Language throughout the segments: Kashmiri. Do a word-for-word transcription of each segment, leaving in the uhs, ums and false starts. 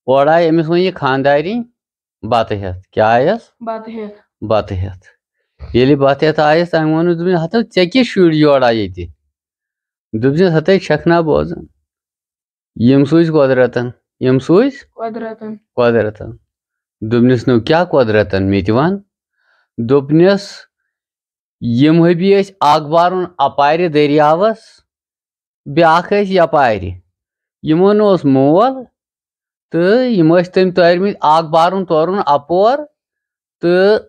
اورٕ آیہِ أمِس وۄنۍ یہِ خانٛدارِنۍ بَتہٕ ہٮ۪تھ۔ کیٛاہ آیَس؟ بَتہٕ ہٮ۪تھ۔ بَتہٕ ہٮ۪تھ۔ ییٚلہِ بَتہٕ ہٮ۪تھ آیَس، تٔمۍ ووٚنُس، دوٚپُن، "ہَتہٕ ژےٚ کیٛاہ شُرۍ یورٕ آیہِ ییٚتہِ؟" دوٚپنَس، "ہَتَے چھَکھ نا بوزان؟ یِم سوٗزۍ قۄدرَتَن، یِم سوٗزۍ قۄدرَتَن۔ قۄدرَتَن۔" دوٚپنَس، "نو کیٛاہ قۄدرَتَن؟ مےٚ تہِ وَن۔" دوٚپنَس، "یِم ہبی ٲسۍ اَکھ بارُن اَپارِ دٔریاوَس، بیٛاکھ ٲسۍ یَپارِ۔ یِمَن اوس مول تہٕ یِم ٲسۍ تٔمۍ تٲرمٕتۍ، اَکھ بارُن تورُن اَپور تہٕ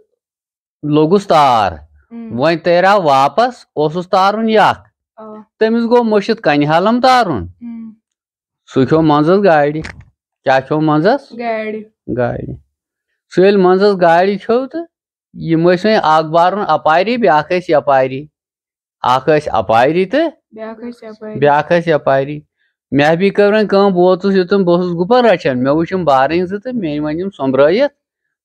لوٚگُس تار۔ ہم۔ وۄنۍ تیراو واپس، اوسُس تارُن یَکھ۔ آ۔ تٔمِس گوٚو مٔشِتھ کَنہِ ہَلَم تارُن۔ ہم۔ سُہ کھیوٚو منٛزَس گاڑِ۔" کیٛاہ کھیوٚو منٛزَس؟ گاڑِ۔ گاڑِ۔ سُہ ییٚلہِ منٛزَس گاڑِ کھیوٚو تہٕ یِم ٲسۍ وۄنۍ اَکھ بارُن اَپارِ، بیٛاکھ ٲسۍ یَپارِ۔ اَکھ ٲسۍ اَپارِ تہٕ بیٛاکھ ٲسۍ یَپارِ۔ بیٛاکھ ٲسۍ یَپارِ۔ مےٚ ہبی کٔر وۄنۍ کٲم، بہٕ ووتُس یوٚتَن، بہٕ اوسُس گُپَن رَچھان، مےٚ وٕچھ یِم بارٕنۍ زٕ تہٕ مےٚ أنۍ وۄنۍ یِم سۄمبرٲیِتھ،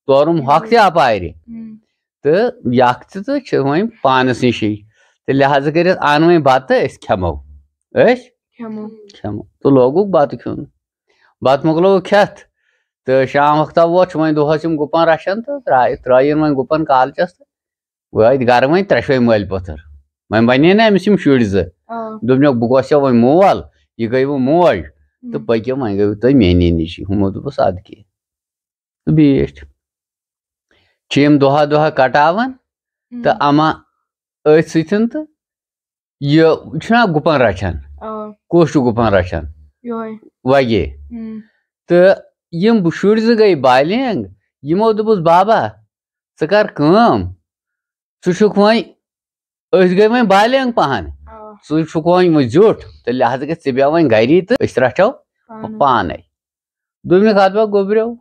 تورُم ہۄکھ تہِ اَپارِ۔ ہم۔ تہٕ یَکھ تہِ تہٕ چھِ وۄنۍ پانَس نِشی۔ تہٕ لہذا کٔرِتھ اَن وۄنۍ بَتہٕ، أسۍ کھٮ۪مو۔ أسۍ کھٮ۪مو۔ کھٮ۪مو۔ تہٕ لوگُکھ بَتہٕ کھیوٚن۔ بَتہٕ مۄکلووُکھ کھٮ۪تھ۔ تہٕ شام وقتہ ووت، چھُ وۄنۍ دۄہَس یِم گُپَن رَچھان تہٕ ترٛایہِ، ترٛٲیِن وۄنۍ گُپَن کالچَس تہٕ وٲتۍ گرٕ وۄنۍ ترٛےٚ شوے مٲلۍ پوٚتُر۔ وۄنۍ بنے نہ أمِس یِم شُرۍ زٕ۔ آ۔ دوٚپنکھ، "بہٕ گوس ژےٚ وۄنۍ مول، یہِ گٔیوٕ موج، تہٕ ہم۔ پٔکِو وۄنۍ گٔیوٕ تُہۍ میٛٲنی نِشی۔" ہُمو دوٚپُس، "اَدٕ کیٛاہ؟" تہٕ بیٖٹھۍ۔ چھِ یِم دۄہا دۄہا کٹاوان ہم۔ تہٕ اما أتھۍ سۭتۍ تہٕ یہِ چھُنہ گُپن رچھان۔ آ۔ کُس چھُ گُپن رچھان؟ یِہوٚے۔ وگے۔ ہم۔ تہٕ یِم شُرۍ زٕ گٔے بالینگ، یِمو دوٚپُس، "بابا، ژٕ کر کٲم، ژٕ چھُکھ وۄنۍ، أسۍ گٔے وۄنۍ بالینگ پہن، آ۔ ژٕ چھُکھ وۄنۍ وۄنۍ زیُٹھ، تہٕ لہذا گژھِ ژٕ بیٚہہ وۄنۍ گری تہٕ أسۍ رچھو پانَے۔ پانے۔" دوٚپمَکھ، "اَدٕ با گوٚبریو،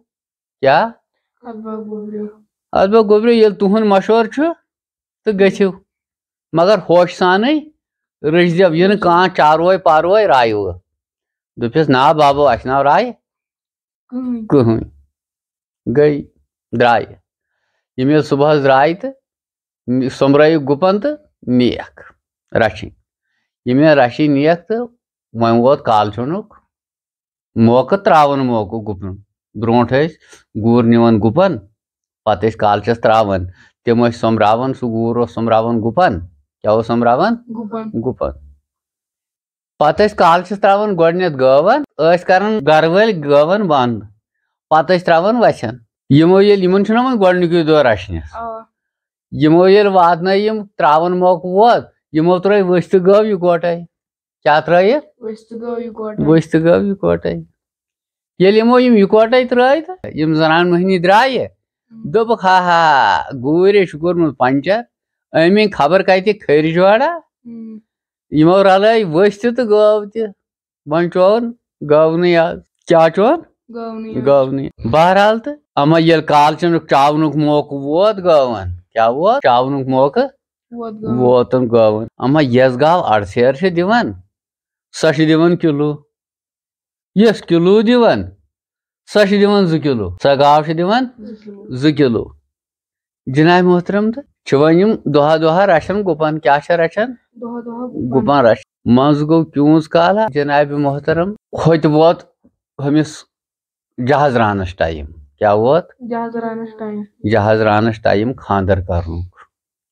کیٛاہ؟ اَدٕ با گوٚبریو۔ اَدٕ با گوٚبریو، ییٚلہِ تُہُنٛد مشورٕ چھُ تہٕ گٔژھِو، مگر ہوش سانٕے رٔچھۍ زیو، یہِ نہٕ کانٛہہ چاروٲے پاروٲے رایہِ وٕ۔" دوٚپُس، "نا بابا، اَسہِ ناو رایہِ کٕہٕنۍ۔ کٕہٕنۍ۔" گٔے، درٛایہِ۔ یِم ییٚلہِ صُبحَس درٛایہِ تہٕ سۄمبرٲیِکھ گُپَن تہٕ نیکھ رَچھِنۍ۔ یِم ییٚلہِ رَچھِنۍ نیکھ تہٕ وۄنۍ ووت کالچَنُک موقعہٕ، ترٛاوَن موقعہٕ گُپنُن۔ برونٛٹھ ٲسۍ گوٗر نِوان گُپَن، پَتہٕ ٲسۍ کالچَس ترٛاوان۔ تِم ٲسۍ سۄمبراوان، سُہ گوٗر اوس سۄمبراوان گُپَن۔ کیٛاہ اوس سۄمبراوان؟ گُپَن۔ گُپَن۔ پتہٕ ٲسۍ کالچس ترٛاوان گۄڈٕنٮ۪تھ گٲون، ٲسۍ کران گرٕ وٲلۍ گٲون بنٛد، پتہٕ ٲسۍ ترٛاوان وژھٮ۪ن۔ یِمو ییٚلہِ، یِمن چھُنہ وۄنۍ گۄڈٕنیُکُے دۄہ رچھنس، آ۔ یِمو ییٚلہِ واتنٲے، یِم ترٛاوان موقعہٕ ووت، یِمو ترٛٲے ؤژھۍ تہٕ گٲو یِکوٹے۔ کیٛاہ ترٛٲیِکھ؟ ؤژھۍ تہٕ گٲو یِکوٹے۔ ؤژھۍ تہٕ گٲو یِکوٹے۔ ییٚلہِ یِمو یِم یِکوٹے ترٛٲے تہٕ یِم زنان مۄہنی درٛایہِ، ہم۔ دوٚپُکھ، "ہا ہا، گوٗرۍ چھُ کوٚرمُت پنچر، أمۍ أنۍ خبر کتہِ کھٔرۍ جوڑا۔" ہم۔ یِمو رلٲے ؤژھۍ تہِ تہٕ گٲو تہِ۔ وۄنۍ چون گٲونٕے آز۔ کیٛاہ چون؟ گٲونٕے آز۔ گٲونٕے۔ بہرحال تہٕ اما ییٚلہِ کالچنُک چاونُک موقعہٕ ووت گٲون، کیٛاہ ووت؟ چاونُک موقعہٕ ووت گٲون۔ ووتُن گٲون۔ اما یۄس گاو اڑسیر چھِ دِوان، سۄ چھِ دِوان کِلوٗ۔ یۄس کِلوٗ دِوان، سۄ چھِ دِوان زٕ کِلوٗ۔ سۄ گاو چھِ دِوان زٕ کِلوٗ۔ زٕ کِلوٗ۔ جناب محترم، تہٕ چھِ وۄنۍ یِم دۄہا دۄہا رچھان گُپن۔ کیٛاہ چھِ رچھان؟ دۄہا دۄہا گُپن۔ گُپن رچھ۔ منٛزٕ گوٚو کیوٗنٛز کالا، جناب محترم، ہوٚتہِ ووت ہُمِس جہاز راونس ٹایم۔ کیٛاہ ووت؟ جہاز راونس ٹایم۔ جہاز راونس ٹایم خانٛدر کرنُک۔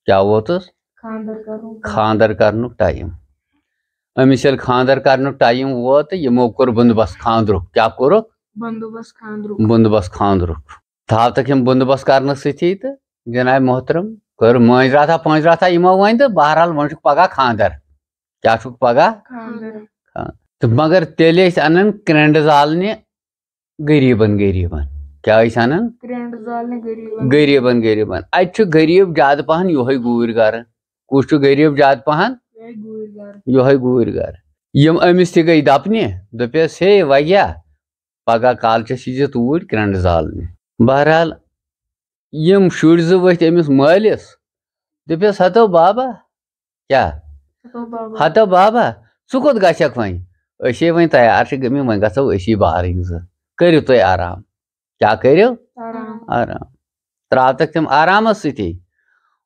کیٛاہ ووتُس؟ خانٛدر کرنُک۔ خانٛدر کرنُک ٹایم۔ أمِس ییٚلہِ خانٛدر کرنُک ٹایم ووت تہٕ یِمو کوٚر بندوبست خانٛدرُک۔ کیٛاہ کوٚرُکھ؟ بندوبست خانٛدرُک۔ بندوبست خانٛدرُک۔ تھاو تک یِم بندوبست کرنہٕ سۭتی تہٕ جناب محترم کٔر مٲنٛزۍ راتھا پٲنٛزۍ راتھا یِمو وۄنۍ تہٕ بہرحال وۄنۍ چھُکھ پگاہ خانٛدر۔ کیٛاہ چھُکھ پگاہ؟ خانٛدر۔ خان-، تہٕ مگر تیٚلہِ ٲسۍ انان کرٛنٛڈٕ زالنہِ غریٖبن غریٖبن۔ کیٛاہ ٲسۍ انان؟ کرٛنٛڈ زالنہِ غریٖبن۔ غریٖبن غریٖبن۔ اتہِ چھُ غریٖب زیادٕ پہن یِہوٚے گوٗرۍ گرٕ۔ کُس چھُ غریٖب زیادٕ پہن؟ یِہوٚے گوٗرۍ گرٕ۔ یِہوٚے گوٗرۍ گرٕ۔ یِم أمِس تہِ گٔے دپنہِ، دوٚپیس، "ہے وگیا، پگاہ کالچس ییٖزِ توٗرۍ کرٛنٛڈ زالنہِ۔" بہرحال، یِم شُرۍ زٕ ؤتھۍ أمِس مٲلِس، دوٚپیس، "ہتو بابا، کیٛاہ؟ ہتو بابا۔ ہتو بابا، ژٕ کوٚت گژھکھ وۄنۍ؟ أسۍ ہے وۄنۍ تیار چھِ گٔمٕتۍ، وۄنۍ گژھو أسی بارٕنۍ زٕ۔ کٔرِو تُہۍ آرام۔" کیٛاہ کٔرِو؟ آرام۔ آرام۔ ترٛاو تکھ تِم آرامس سۭتی۔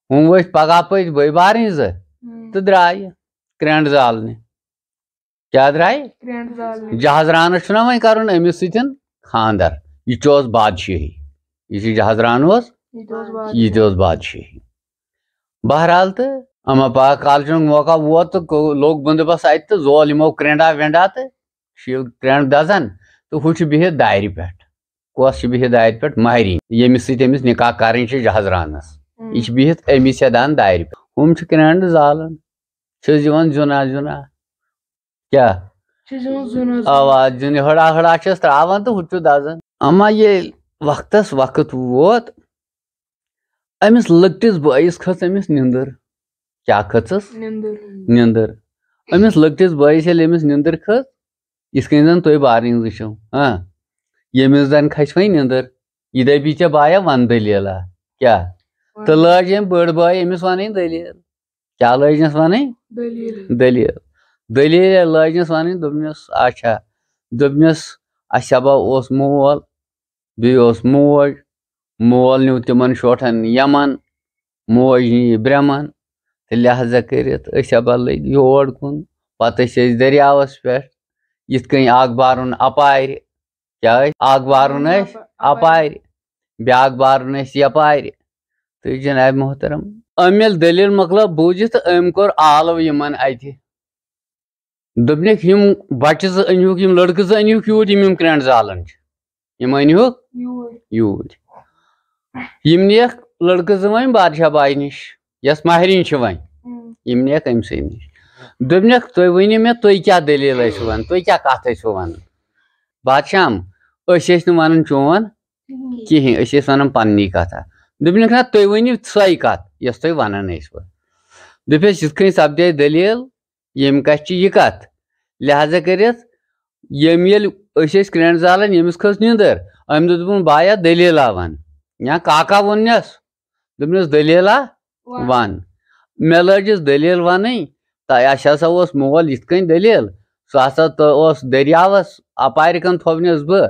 ہُم ؤتھۍ پگاہ پٔتۍ بٲے بارٕنۍ زٕ ہم۔ تہٕ درٛایہِ کرٛنٛڈ زالنہِ۔ کیٛاہ درٛایہِ؟ کرٛنٛڈ زالنہِ۔ جہاز رانس چھُنہ وۄنۍ کرُن أمِس سۭتۍ خانٛدر۔ یہِ تہِ اوس بادشٲہی، یُس یہِ جہازران اوس، یہِ تہِ اوس بادشٲہی۔ بہرحال، تہٕ اما پاک کالچنُک موقع ووت تہٕ کو-، لوٚگ بندوبست اتہِ تہٕ زول یِمو کرینڈا وینڈا تہٕ شیٖل کرینڈ دزن، تہٕ ہُہ چھُ بِہِتھ دارِ پٮ۪ٹھ۔ کۄس چھِ بِہِتھ دارِ پٮ۪ٹھ؟ مہرِنۍ، ییٚمِس سۭتۍ أمِس نکاح کرٕنۍ چھِ جہازرانس۔ یہِ چھِ بِہِتھ أمِس سیدان دارِ پٮ۪ٹھ۔ ہُم چھِ کرینڈ زالان، چھِس دِوان زیُنا زیُنا۔ کیٛاہ؟ چھِس دِوان زیُنا زیُنا۔ آواز زیُن ہڑا ہڑا چھِس تراوان تہٕ ہُہ تہِ چھُ دزان۔ اما ییٚلہِ وقتس وقت ووت، أمِس لۄکٹِس بٲیِس کھٔژ أمِس نِندٕر۔ کیٛاہ کھٔژٕس؟ نِندٕر۔ نِندٕر۔ أمِس لۄکٹِس بٲیِس ییٚلہِ أمِس نِندٕر کھٔژ، یِتھ کٔنۍ زَن تُہۍ بارٕنۍ زٕ چھِو، ہاں، ییٚمِس زَن کھَسہِ وۄنۍ نِندٕر، یہِ دَپہِ، "ژےٚ بایا، وَن دٔلیٖلہ کیٛاہ؟" تہٕ لٲج أمۍ بٔڑ بٲے أمِس وَنٕنۍ دٔلیٖل۔ کیٛاہ لٲجنَس وَنٕنۍ؟ دٔلیٖل۔ دٔلیٖل۔ دٔلیٖل ییٚلہِ لٲجنَس وَنٕنۍ، دوٚپنَس، "اچھا"، دوٚپنَس، "اَسہِ ہا اوس مول، بیٚیہِ اوس موج، مول نیوٗ تِمن شوٹھن یمن، موج نی برٛمن، تہٕ لہذا کٔرِتھ أسۍ ہبا لٔگۍ یور کُن۔ پتہٕ ٲسۍ أسۍ دٔریاوس پٮ۪ٹھ، یِتھ کٔنۍ اکھ بارُن اپارِ، کیٛاہ ٲسۍ؟ اکھ بارُن ٲسۍ اپارِ، بیٛاکھ بارُن ٲسۍ یپارِ۔ تہٕ جناب محترم، أمۍ ییٚلہِ دٔلیٖل مۄکلٲو بوٗزِتھ، تہٕ أمۍ کوٚر آلو یِمن اتہِ۔ دوٚپنَکھ، "یِم بَچہٕ زٕ أنۍہوٗکھ، یِم لٔڑکہٕ زٕ أنۍہوٗکھ یوٗرۍ، یِم یِم کرٛٮ۪نٛڈ زالان چھِ، یِم أنۍہوٗکھ یوٗرۍ۔ یوٗرۍ۔" یِم نِیَکھ لٔڑکہٕ زٕ وۄنۍ بادشاہ بایہِ نِش، یۄس مہرِنۍ چھِ وۄنۍ، اۭں۔ یِم نِیَکھ أمۍ سٕے نِش۔ دوٚپنَکھ، "تُہۍ ؤنِو مےٚ، تُہۍ کیٛاہ دٔلیٖل ٲسِو وَنان، تُہۍ کیٛاہ کَتھ ٲسِو وَنان؟" بادشاہ، "أسۍ ٲسۍ نہٕ وَنان چون کِہیٖنۍ، أسۍ ٲسۍ وَنان پنٛنی کَتھا۔" دوٚپنَکھ، "نہ، تُہۍ ؤنِو سۄے کَتھ، یۄس تُہۍ وَنان ٲسِوٕ۔" دوٚپُس، "یِتھ کٔنۍ سَپدے دٔلیٖل، ییٚمہِ کَتھِ چھِ یہِ کَتھ۔ لہذا کٔرِتھ، ییٚمہِ ییٚلہِ أسۍ ٲسۍ کرٛٮ۪نٛڈ زالان، ییٚمِس کھٔژ نیٚنٛدٕر، أمۍ دوٚپ، دوٚپُن، 'بایا، دٔلیٖلہ وَن.' یا کاکا ووٚننَس، دوٚپنَس، 'دٔلیٖلہ وَن۔ وَن.'" مےٚ لٲجِس دٔلیٖل وَنٕنۍ، تہٕ اَسہِ ہسا اوس مول یِتھ کٔنۍ دٔلیٖل، سُہ ہسا تہٕ اوس دٔریاوَس اَپارِ کَن تھوٚونَس بہٕ،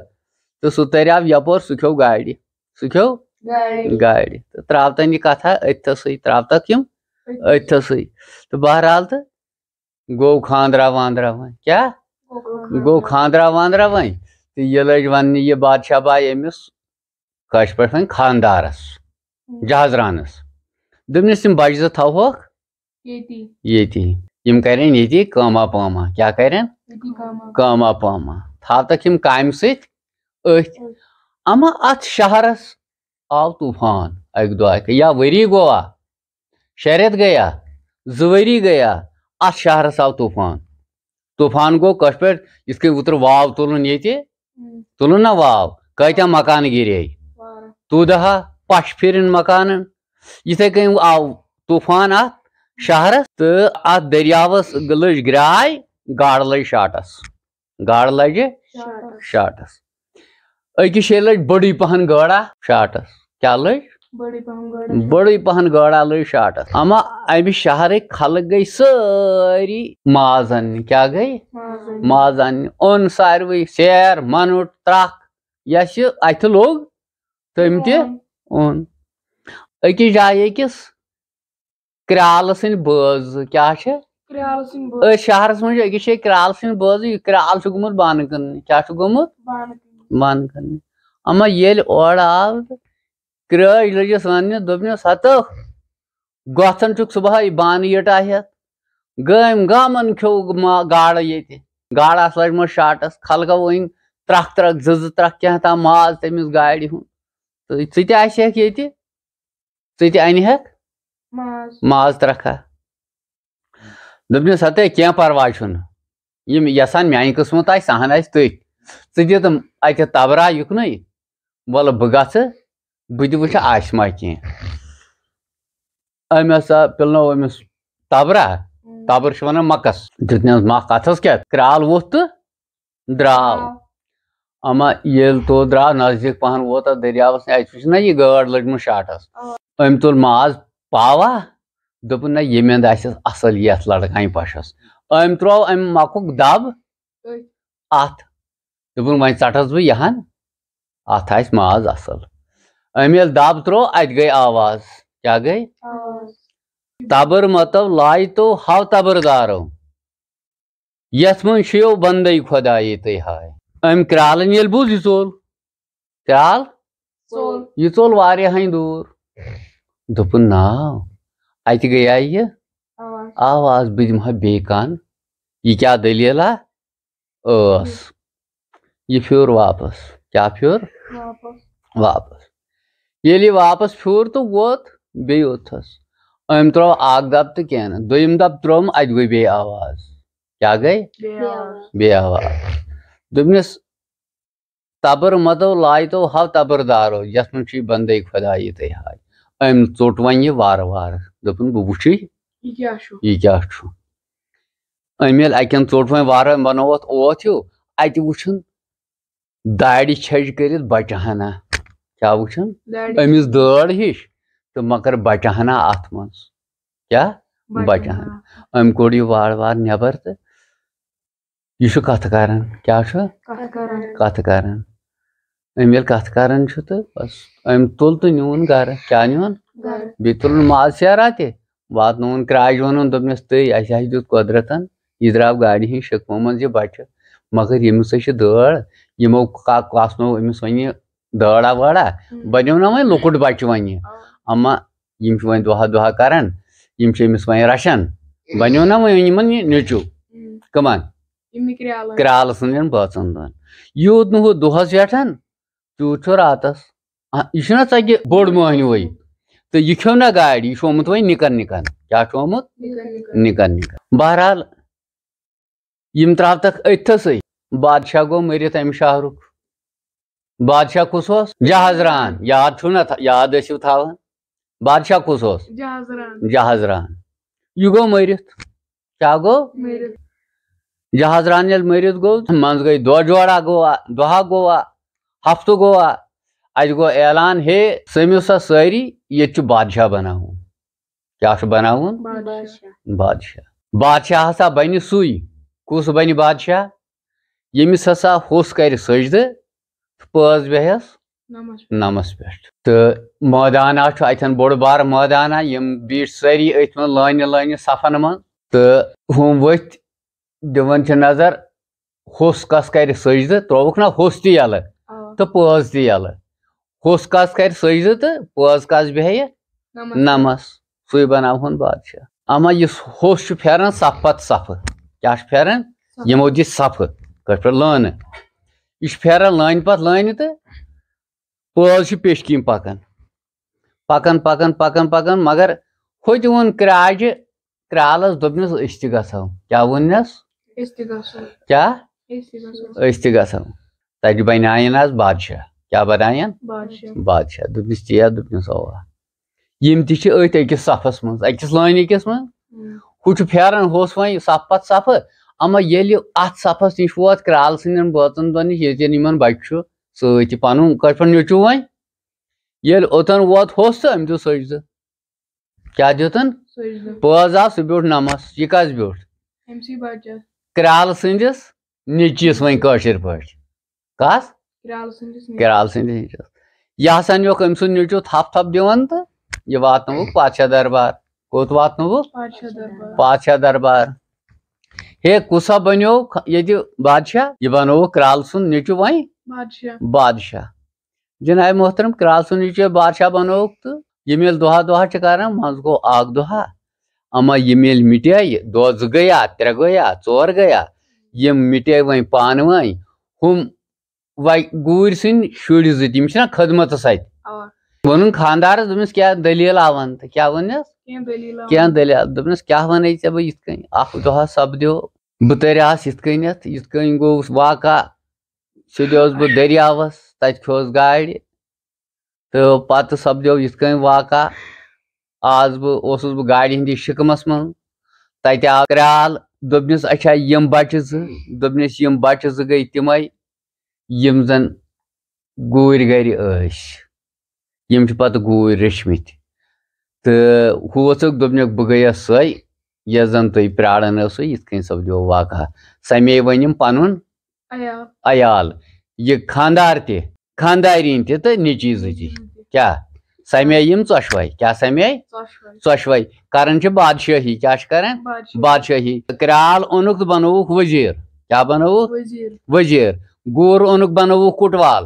تہٕ سُہ تَریو یَپٲرۍ، سُہ کھیوٚو گاڑِ، سُہ کھیوٚو گاڑِ۔ گاڑِ۔ تہٕ ترٛاو تَن یہِ کَتھا أتھۍ تھَسٕے، ترٛاو تَکھ یِم أتھۍ تھَسٕے۔ تہٕ بہرحال تہٕ گوٚو خانٛدرا وانٛدرا وۄنۍ۔ کیٛاہ؟ گوٚو خانٛدرا وانٛدرا وۄنۍ۔ تہٕ یہِ لٔج وَننہِ یہِ بادشاہ باے أمِس کٲشِر پٲٹھۍ وۄنۍ خانٛدارَس، جہازرانَس۔ دوٚپنَس، "یِم بَچہٕ زٕ تھاوہوکھ ییٚتی۔ ییٚتی۔ یِم کَرن ییٚتی کٲما پٲما۔" کیٛاہ کَرن؟ ییٚتی کٲما۔ کٲما پٲما۔ تھاوتَکھ یِم کامہِ سۭتۍ أتھۍ۔ أتھۍ۔ اَما اَتھ شہرَس آو طوٗفان اَکہِ دۄہ اَکہِ، یا ؤری گوٚوا، شےٚ رٮ۪تھ گٔیا، زٕ ؤری گٔیا، اَتھ شہرَس آو طوٗفان۔ طوٗفان گوٚو کٲشِر پٲٹھۍ یِتھ کٔنۍ وُترٕ واو تُلُن ییٚتہِ، ہُم۔ تُلُن نا واو، کۭتیٛاہ مکانہٕ گِرے، واریاہ۔ توٗدہا پَش پھِرِن مکانَن۔ یِتھَے کٔنۍ آو طوٗفان اَتھ شہرَس تہٕ اَتھ دٔریاوَس لٔج گرٛاے، گاڈٕ لٔج شاٹَس۔ گاڈٕ لَجہِ شاٹَس۔ شاٹَس۔ أکِس جایہِ لٔج بٔڑٕے پَہَن گٲڈا شاٹَس۔ کیٛاہ لٔج؟ بٔڑٕے پَہَن گٲڈا۔ بٔڑٕے پَہَن گٲڈا لٔج شاٹَس۔ اَما اَمہِ شہرٕکۍ خلق گٔے سٲری ماز اَننہِ۔ کیٛاہ گٔے؟ ماز اَننہِ۔ ماز اَننہِ۔ اوٚن ساروٕے سیر، مَنُٹ، ترٛکھ، یَس یہِ اَتھِ لوٚگ، تٔمۍ تہِ اوٚن۔ اوٚن۔ أکِس جایہِ أکِس کرٛالہٕ سٕنٛدۍ بٲژ زٕ۔ کیٛاہ چھِ؟ کرٛالہٕ سٕنٛدۍ بٲژ۔ أتھۍ شہرَس منٛز چھِ أکِس جایہِ کرٛالہٕ سٕنٛدۍ بٲژ زٕ، یہِ کرٛال چھُ گوٚمُت بانہٕ کٕننہِ۔ کیٛاہ چھُ گوٚمُت؟ بانہٕ کٕننہِ۔ بانہٕ کٕننہِ۔ اَما ییٚلہِ اورٕ آو تہٕ کرٛٲج لٔجِس وَننہِ، دوٚپنَس، "ہَتہٕ گۄژھن چھُکھ صُبحٲے بانہٕ یٔٹا ہٮ۪تھ۔ گٲمۍ گامَن کھیوٚو ما-، گاڈٕ ییٚتہِ۔ گاڈٕ آسہٕ لٔجمٕژ شاٹَس، خلقو أنۍ ترٛکھ ترٛکھ، زٕ زٕ ترٛکھ کینٛہہ تام ماز تٔمِس گاڑِ ہُنٛد۔ تہٕ ژٕ تہِ آسہِ ہٮ۪کھ ییٚتہِ۔" ژٕ تہِ اَنہِ ہٮ۪کھ ماز۔ ماز ترٛکھا۔ دوٚپنَس، "ہَتے کینٛہہ پَرواے چھُنہٕ، یِم یَژھان میٛانہِ قٕسمَت آسہِ، سُہ ہَن آسہِ تٔتھۍ۔ ژٕ دِ تِم اَتہِ تَبرا یُکنُے، وَلہٕ بہٕ گژھٕ، بہٕ تہِ وٕچھٕ آسہِ ما کینٛہہ۔" أمۍ ہسا پِلنوو أمِس تَبرا، اۭں۔ تَبٕر چھِ وَنان مَکَس، دیُتنَس مَکھ اَتھَس کٮ۪تھ، کرٛال ووٚتھ تہٕ درٛاو۔ آ۔ اما ییٚلہِ توٚت درٛاو، نزدیٖک پہن ووت اتھ دٔریاوس، اتہِ وٕچھ نہ یہِ گٲڈ لٔجمٕژ شاٹس۔ آ۔ أمۍ تُل ماز پاوا، دوٚپُن، "نہ، ییٚمہِ اندٕ آسٮ۪س اصل یتھ لڑکہٕ ہنہِ پشس۔" أمۍ ترٛوو امہِ مکُک دب أتھۍ۔ اتھ۔ دوٚپُن، "وۄنۍ ژٹس بہٕ یہِ ہن، اتھ آسہِ ماز اصل۔" أمۍ ییٚلہِ دب ترٛوو، اتہِ گٔے آواز۔ کیٛاہ گٔے؟ آواز۔ تبر متو لایتو ہاو تبردارو۔ یتھ منٛز چھُ یو بندے خدایے تُہۍ ہاے۔ أمۍ کرالن ییٚلہِ بوٗز یہِ ژوٚل، کرال، ژوٚل۔ یہِ ژوٚل واریاہَن دوٗر۔ دوٚپُن، نا، اَتہِ گٔیے یہِ آواز۔ آواز، بہٕ دِمہٕ ہا بیٚیہِ کَن۔ یہِ کیٛاہ دٔلیٖلہ ٲس؟ یہِ پھیوٗر واپس۔ کیٛاہ پھیوٗر؟ واپس۔ واپس۔ ییٚلہِ یہِ واپس پھیوٗر تہٕ ووت بیٚیہِ اوٚتھس۔ أمۍ ترٛوو اکھ دب تہٕ کینٛہہ نہٕ۔ دوٚیِم دب ترٛووُم، اَتہِ گوٚو بیٚیہِ آواز۔ کیٛاہ گٔے؟ بیٚیہِ آواز۔ بیٚیہِ آواز۔ دوٚپنَس، تبر متو لایتو ہاو تبر دارو، یَتھ منٛز چھُ یہِ بندے خۄدایہِ تہٕ ہاے۔ أمۍ ژوٚٹ وۄنۍ یہِ وارٕ وارٕ۔ دوٚپُن، بہٕ وٕچھِ، یہِ کیٛاہ چھُ؟ یہِ کیٛاہ چھُ؟ أمۍ ییٚلہِ اَکٮ۪ن ژوٚٹ وۄنۍ وارٕ، بنووُتھ اوت ہیوٗ، اَتہِ وٕچھُن داڑِ چھَجہِ کٔرِتھ بچہٕ ہنا۔ کیٛاہ وٕچھُن؟ داڑِ۔ أمِس دٲڑ ہِش تہٕ مگر بچہٕ ہنا اَتھ منٛز۔ کیٛاہ؟ بچہٕ بچہٕ ہنا۔ ہنا۔ أمۍ کوٚڑ یہِ وارٕ وارٕ نٮ۪بر تہٕ یہِ چھُ کَتھٕ کران۔ کیٛاہ چھُ؟ کَتھٕ کران۔ کَتھٕ کران۔ أمۍ ییٚلہِ کَتھٕ کران چھُ تہٕ بس، أمۍ تُل تہٕ نیوٗن گرٕ۔ کیٛاہ نیوٗن؟ گرٕ۔ بیٚیہِ تُلُن ماز ژیرا تہِ، واتنووُن کرٛاجہِ، ووٚنُن، دوٚپنَس، تٔے، اَسہِ ہا دیُت قۄدرَتَن، یہِ درٛاو گاڑِ ہِنٛدۍ شِکمہٕ منٛز یہِ بَچہٕ، مگر ییٚمِس أسۍ یہِ دٲڑ، یِمو کا-، کاسنوو أمِس وۄنۍ یہِ دٲڑا وٲڑا، ہُم۔ بَنیو نہ وۄنۍ لۄکُٹ بَچہٕ وۄنۍ یہِ۔ آ۔ اما یِم چھِ وۄنۍ دۄہا دۄہا کران، یِم چھِ أمِس وۄنۍ رَچھان۔ بَنیو نہ وۄنۍ یِمَن یہِ نیٚچوٗ۔ ہُم۔ کٕمَن؟ یِمنٕے کرٛالَن۔ کرٛالہٕ سٕنٛدٮ۪ن بٲژَن دۄن۔ یوٗت نہٕ ہُہ دۄہَس ویٹھان، تیوٗت چھُ راتَس۔ آ، یہِ چھُنہ ژَگہِ بوٚڑ مٔہنیوٗوٕے۔ تہٕ یہِ کھیوٚو نہ گاڑِ، یہِ چھُ آمُت وۄنۍ نِکَن نِکَن۔ کیٛاہ چھُ آمُت؟ نِکَن نِکَن۔ نِکَن نِکَن۔ بہرحال، یِم ترٛاوتَکھ أتھۍ تھَسٕے۔ بادشاہ گوٚو مٔرِتھ اَمہِ شہرُک۔ بادشاہ کُس اوس؟ جہازران۔ یاد چھُو نہ تھا-، یاد ٲسِو تھاوان۔ بادشاہ کُس اوس؟ جہازران۔ جہازران۔ یہِ گوٚو مٔرِتھ۔ کیٛاہ گوٚو؟ مٔرِتھ۔ جہازران ییٚلہِ مٔرِتھ گوٚو، منٛزٕ گٔے دۄہ جوڑا گوٚوا، دۄہا گوٚوا، ہفتہٕ گوٚوا، اَتہِ گوٚو اعلان، ہے، سٔمِو سا سٲری، ییٚتہِ چھُ بادشاہ بناوُن۔ کیٛاہ چھُ بناوُن؟ بادشاہ۔ بادشاہ۔ بادشاہ ہسا بنہِ سُے۔ کُس بنہِ بادشاہ؟ ییٚمِس ہسا ہوٚس کرِ سجدٕ تہٕ پٲز بیٚہس نمس پٮ۪ٹھ۔ نمس پٮ۪ٹھ۔ تہٕ مٲدانا چھُ اتٮ۪ن بوٚڑ بار مٲدانا، یِم بیٖٹھۍ سٲری أتھۍ منٛز لٲنہِ لٲنہِ صفن منٛز۔ تہٕ ہُم ؤتھۍ دِوان چھِ نظر، ہوٚس کس کرِ سجدٕ، ترٛووُکھ نا ہوٚس تہِ یَلہٕ آ۔ تہٕ پٲز تہِ یَلہٕ۔ ہوٚس کس کرِ سجدٕ تہٕ پٲز کس بیٚہہِ نمس۔ نمس۔ سُے بناوہون بادشاہ۔ اما یُس ہوٚس چھُ پھیران صفہٕ پتہٕ صفہٕ۔ کیٛاہ چھُ پھیران؟ صفہٕ۔ یِمو دِتۍ صفہٕ، کٲشِر پٲٹھۍ لٲنہٕ۔ یہِ چھُ پھیران لٲنہِ پتہٕ لٲنہِ تہٕ پٲز چھِ پیٚٹھۍ کِنۍ پکان۔ پکان، پکان، پکان، پکان، مگر ہوٚتہِ ووٚن کرٛاجہِ، کرٛالس دوٚپنس، أسۍ تہِ گژھو۔ کیٛاہ ووٚننس؟ أسۍ تہِ گژھو۔ کیٛاہ؟ أسۍ تہِ گژھو۔ أسۍ تہِ گژھو۔ تتہِ بنیاین از بادشاہ۔ کیٛاہ بناین؟ بادشاہ۔ بادشاہ۔ دوٚپنس، تی ہا۔ دوٚپنس، اوا۔ یِم تہِ چھِ أتھۍ أکِس صفس منٛز، أکِس لٲنہِ أکِس منٛز۔ ہُم۔ ہُہ چھُ پھیران ہوٚس وۄنۍ صف پتہٕ صفہٕ۔ اما ییٚلہِ اتھ صفس نِش ووت کرٛال سٕنٛدٮ۪ن بٲژن دۄن نِش، ییٚتٮ۪ن یِمن بچہٕ چھُ سۭتۍ، یہِ پنُن کٲشِر پٲٹھۍ نیٚچوٗ وۄنۍ، ییٚلہِ اوٚتن ووت ہوٚس تہٕ أمۍ دیُت سجدٕ۔ کیٛاہ دیُتن؟ سجدٕ۔ پٲز آو، سُہ بیوٗٹھ نمس۔ یہِ کس بیوٗٹھ؟ أمۍ سٕے بچس۔ کرٛالہٕ سٕنٛدِس نیٚچوِس، وۄنۍ کٲشِر پٲٹھۍ۔ کس؟ کرٛالہٕ سٕنٛدِس نیٚچوِس۔ کرٛالہٕ سٕنٛدِس نیٚچوِس۔ یہِ ہسا نیوکھ أمۍ سُنٛد نیٚچوٗ تھپھ تھپھ دِوان تہٕ یہِ واتنووُکھ پادشاہ دربار۔ کوٚت واتنووُکھ؟ پادشاہ دربار۔ پادشاہ دربار۔ ہے، کُس ہا بنیو خ-، ییٚتہِ بادشاہ؟ یہِ بنووُکھ کرٛالہٕ سُنٛد نیٚچوٗ وۄنۍ بادشاہ۔ بادشاہ۔ جناب محترم، کرٛالہٕ سُنٛد نیٚچوٗ بادشاہ بنووُکھ تہٕ یِم ییٚلہِ دۄہا دۄہا چھِ کران، منٛزٕ گوٚو اکھ دۄہا۔ اما یِم ییٚلہِ مِٹے، دۄہ زٕ گٔیا، ترٛےٚ گٔیا، ژور گٔیا، یِم مِٹے وۄنۍ پانہٕ وٲنۍ۔ ہُم وۄنۍ گوٗرۍ سٕنٛدۍ شُرۍ زٕ تہِ، یِم چھِنہ خدمتس اَتہِ۔ اوا۔ ووٚنُن خانٛدارس، دوٚپنس، کیٛاہ دٔلیٖل آوان تہٕ کیٛاہ ووٚننس؟ کینٛہہ دٔلیٖل آوان۔ کینٛہہ دٔلیٖل۔ دوٚپنس، کیٛاہ وَنے ژےٚ بہٕ یِتھ کٔنۍ؟ اکھ دۄہا سپدیو، بہٕ تریاس یِتھ کٔنٮ۪تھ، یِتھ کٔنۍ گوٚوُس واقعہ، سیوٚدُے اوسُس بہٕ دٔریاوس، تتہِ کھیوٚوس گاڑِ۔ تہٕ پتہٕ سپدیو یِتھ کٔنۍ واقعہ، آز بہٕ اوسُس بہٕ گاڑِ ہٕنٛدِس شِکمس منٛز، تتہِ آو کرٛال، دوٚپنس، اچھا، یِم بچہٕ زٕ، دوٚپنس، یِم بچہٕ زٕ گٔے تِمے، یِم زن گوٗرۍ گرِ ٲسۍ، یِم چھِ پتہٕ گوٗرۍ رٔچھمٕتۍ۔ تہٕ ہُہ ووٚژھُکھ، دوٚپنکھ، بہٕ گٔیس سۄے، یۄس زن تُہۍ پرٛاران ٲسٕو، یِتھ کٔنۍ سپدیو واقعہ۔ سمے وۄنۍ یِم پنُن عیال۔ عیال، یہِ خانٛدار تہِ، خانٛدارِنۍ تہِ تہٕ نیٚچی زٕ تہِ۔ نیٚچی زٕ تہِ۔ کیٛاہ؟ سمے یِم ژۄشوے۔ کیٛاہ سمے؟ ژۄشوے۔ ژۄشوے۔ کران چھِ بادشٲہی۔ کیٛاہ چھِ کران؟ بادشٲہی۔ بادشٲہی۔ کرٛال اوٚنُکھ تہٕ بنووُکھ وزیٖر۔ کیٛاہ بنووُکھ؟ وزیٖر۔ وزیٖر۔ گوٗر اوٚنُکھ، بنووُکھ کوٹوال۔